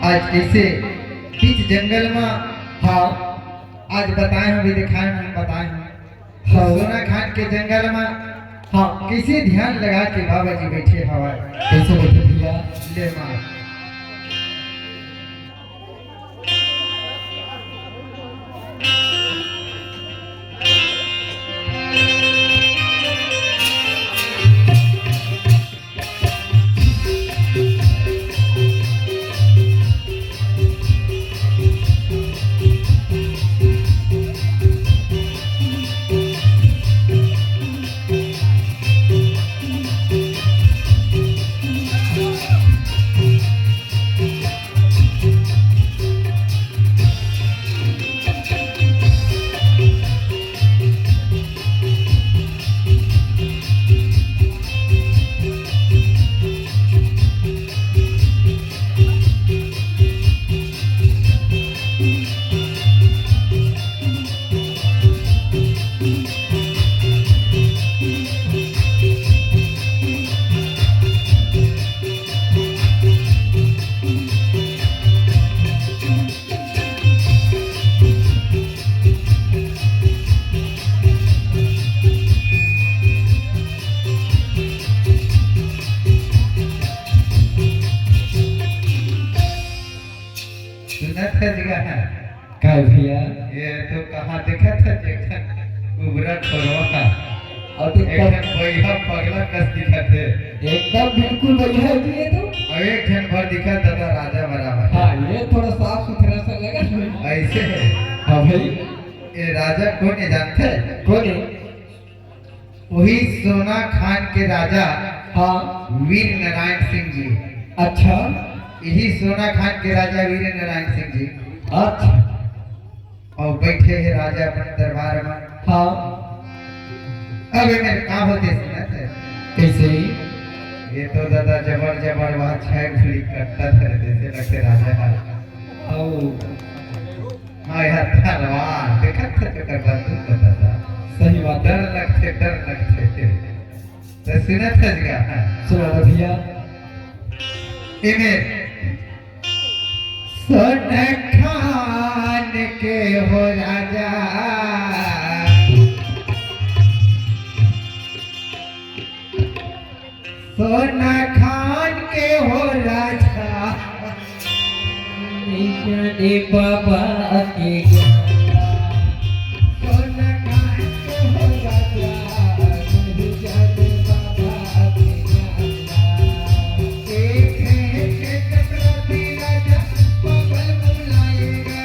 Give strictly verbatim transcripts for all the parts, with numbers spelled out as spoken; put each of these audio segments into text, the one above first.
आज कइसे बीच जंगल म, हाँ, आज बताए हँव, अभी दिखाए हँव, बताए हँव। हाँ। सोना खान के जंगल म, हाँ, कइसे ध्यान लगा के बाबा जी बइठे हवय। कइसे बइठे भैया? ले मार। सुनत हस गा? काय भैया? ये तो कहाँ देखत हस, एक ठन कुबरा खोरवा। अउ तो एक कब- ठन बइहा पगला कस दिखत हे। एकदम बिल्कुल बइहा हे जी ये तो। अउ एक ठन भर दिखत ददा राजा बराबर। हाँ, ये थोड़ा साफ सुथरा सा लगा। अइसे हे। हाँ भाई। ये राजा कोन हे जानथस? कोन हे? वही सोना खान के राजा हाँ। वीर नारायण सिंह जी। अच्छा। यही सोना खान के राजा वीर नारायण सिंह जी। अच्छा। अउ बइठे हे राजा अपन दरबार म। हाँ। अब ये मेर का होथे सुनत हस? कइसे? ये तो ददा जबर जबर वहाँ छह गोली कट्टा धरे जइसे लगथे राजा ह। अउ हाँ यार, तलवार देखत हस तो ओकर बंदूक बता दा। सही बात हे। डर लगथे, डर लगथे। त सुनत हस गा? सुना दो भैया। एमे सोना खान के हो राजा, सोना खान के हो राजा। नहीं जाने बाबा के ज्ञान। सोना खान के हो राजा, नहीं जाने बाबा के ज्ञान। एक है के चक्रवर्ती राजा, बबल बुलाएगा।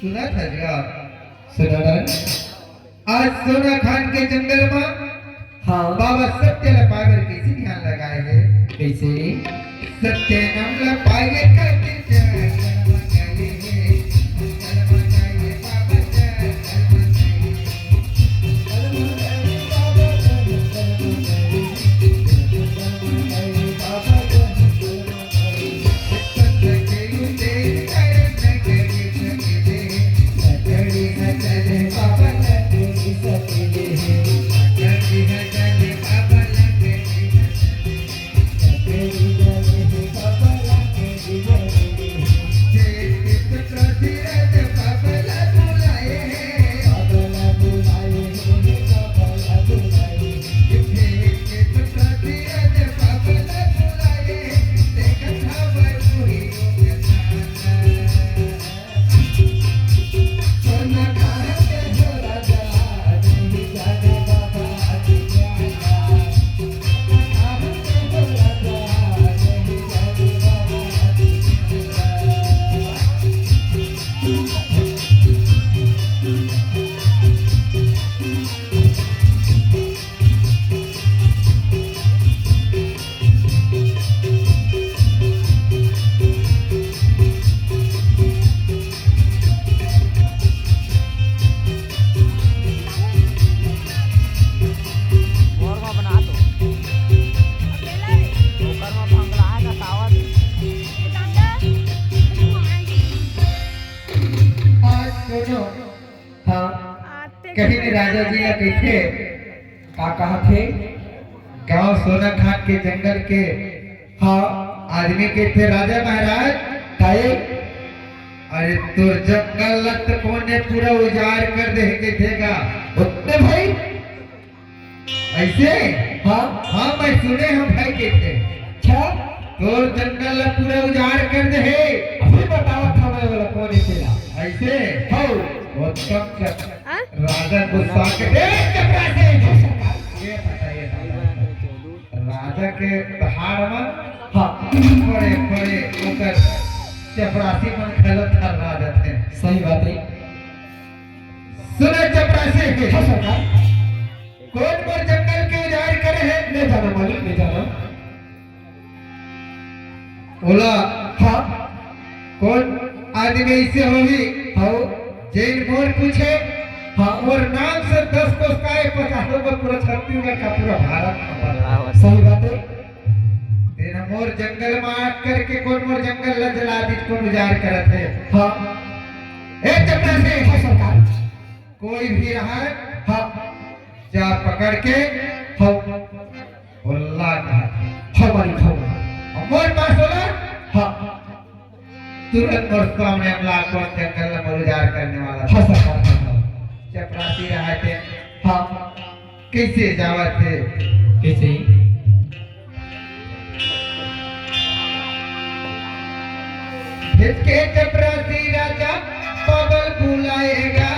सुनत हस गा? सुना ना। आज सोना खान के जंगल म हाँ। बाबा सत्य ल पाए बर कइसे ध्यान लगाए हे? कइसे? सत्य नाम ल पाए खातिर ध्यान लगाए हे। कहीं नहीं, राजा जी ला कहिथे, का कहा थे? गांव सोनाखान के जंगल के, हाँ, आदमी कहिथे, राजा महाराज, ताई, अरे तोर जंगल ला तो कोने पूरा उजाड़ कर दे हे कहिथे गा। उत्ते भाई, ऐसे? हाँ। हाँ, मैं सुने हंव भाई कहिथे। अच्छा। तोर जंगल ला पूरा उजाड़ कर दे हे। अभी बतावत हंव मैं ओला कोने तेला। ऐसे? हो। वो तब तक हाँ? राजा गुस्सा के, ए, चपरासी! ये बताइए, राजा के दहाड़ में, हाँ, बड़े, बड़े ओकर चपरासी मन घलो थर्रा जाथे। सही बात है। सुनो चपरासी। हाँ सरकार। कोन मोर जंगल के उजाड़ करे हे? ले जाना मालिक, ले जाना। ओला, हाँ। कोन आदमी ऐसे होही? हाँ। जेन मोर पूछे, हाँ। मोर नाम से दस कोस काय, पचास लोग पूरा छत्तीसगढ़ का, पूरा भारत का पता। सही बात है। तेना मोर जंगल में आग करके कोन मोर जंगल ला जला दिस, कोन उजाड़ करत हे? हाँ। ए चपरासी, हाँ सरकार। कोई भी रहा, हाँ। जा पकड़ के, हाँ। ओला कहा। हाँ मालिक, हाँ। अउ मोर पास ओला? हाँ। तुरंत मोर सामने हमला, कोन जंगल ला मोर उजाड़ करने वाला? हाँ सरकार, हाँ, हाँ। चपरासी रहा थे। हाँ। कैसे जावत हे? कैसे? हिचके चपरासी राजा बबल बुलाएगा।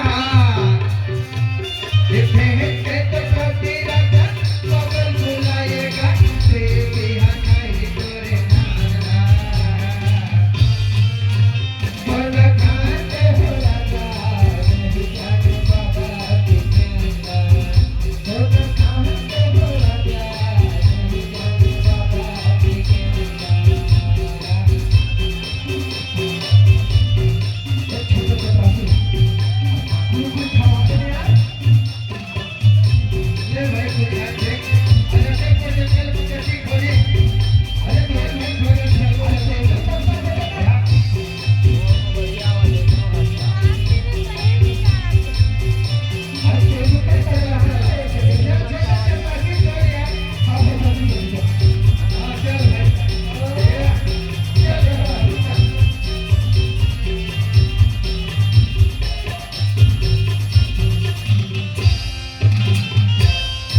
हिचके चपरासी राजा बबल बुलाएगा। देवी हटाई तोरे नाना।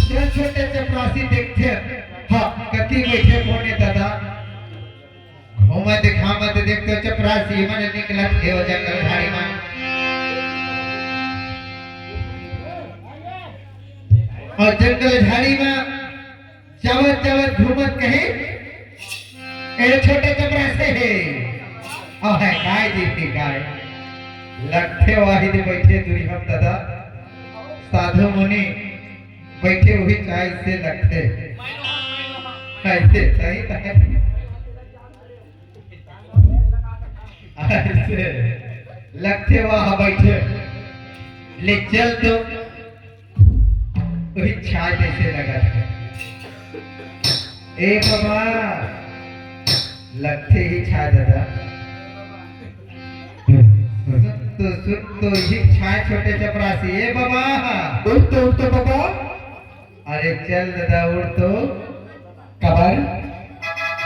ये छोटे चपरासी देखथे, हाँ, कति बैठे कोने दादा। घूमत घामत देखथे चपरासी मन निकलत हे ओ जंगल झाड़ी मा। अउ जंगल झाड़ी मा जावत जावत घूमत कहे, ए छोटे चपरासी हे, अउ हे काय जी के काय? लगथे वाही दे बैठे दूरी हम दादा, साधु मुनि बैठे हुई चाय से लगथे। ऐसे सही तो है। ऐसे लगथे वाह बैठे। ले चल तो। वही छाय जैसे लगत हे। ए बाबा, लगथे ही छाय दादा। सुन तो, सुन तो, ही छाय छोटे चपरासी। ए बाबा। उठ तो, उठ तो बाबा। अरे चल दादा, उठ तो। काबर?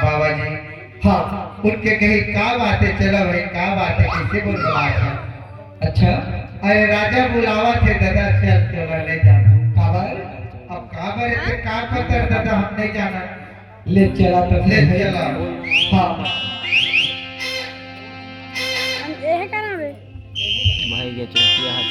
बाबा जी। हाँ। उठ के कही, का बात हे? चला भाई, का बात हे? कैसे बोल रहा था? अच्छा। अरे राजा बुलावत हे दादा, चल, चला, ले जाना। काबर? अब काबर हे, का पता दादा, हम नहीं जाना। ले चला तो ले फिर। चला। हाँ। हम, ये है क्या नाम है? भाई के चौकिया हाथ।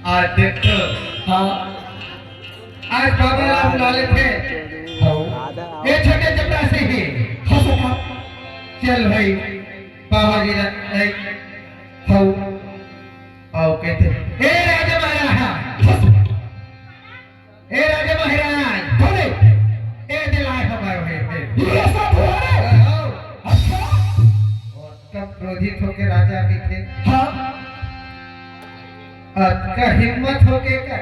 आज देखो, हाँ, आज बाबा ला बुला लेथे। हौ। ये छोटे चपरासी ही। हाँ सरकार। चल भाई, बाबा जी ला, ए, हौ। आओ कहथे, ए राजा महाराज। हाँ सरकार। ए राजा महाराज। बोले। ए दिलाए हमारे भाई, ए। ये सब हो रहा है। आओ। अच्छा। अतका क्रोधित होके राजा कहिथे, हाँ। अतका हिम्मत होके का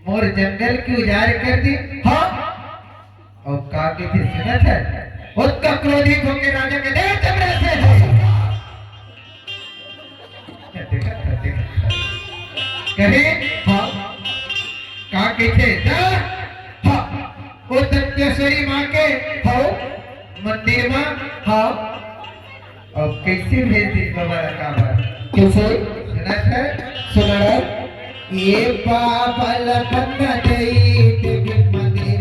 मोर जंगल के उजाड़ कर दी, हाँ। अउ का कहिथे सुनत हस? अतका क्रोधित होके राजा कहिथे, "ए चपरासी।" देखा था, देखा था। कहे, हाँ। का कहिथे, जा, हाँ। ओ दंतेश्वरी माँ के, हाँ। मंदिर मा, हाँ। अब कइसे भेज दिस बाबा ला काबर? कइसे? सुनत हस? सुना रहा। ये बाबा ला पन्ना दे, देवी मंदिर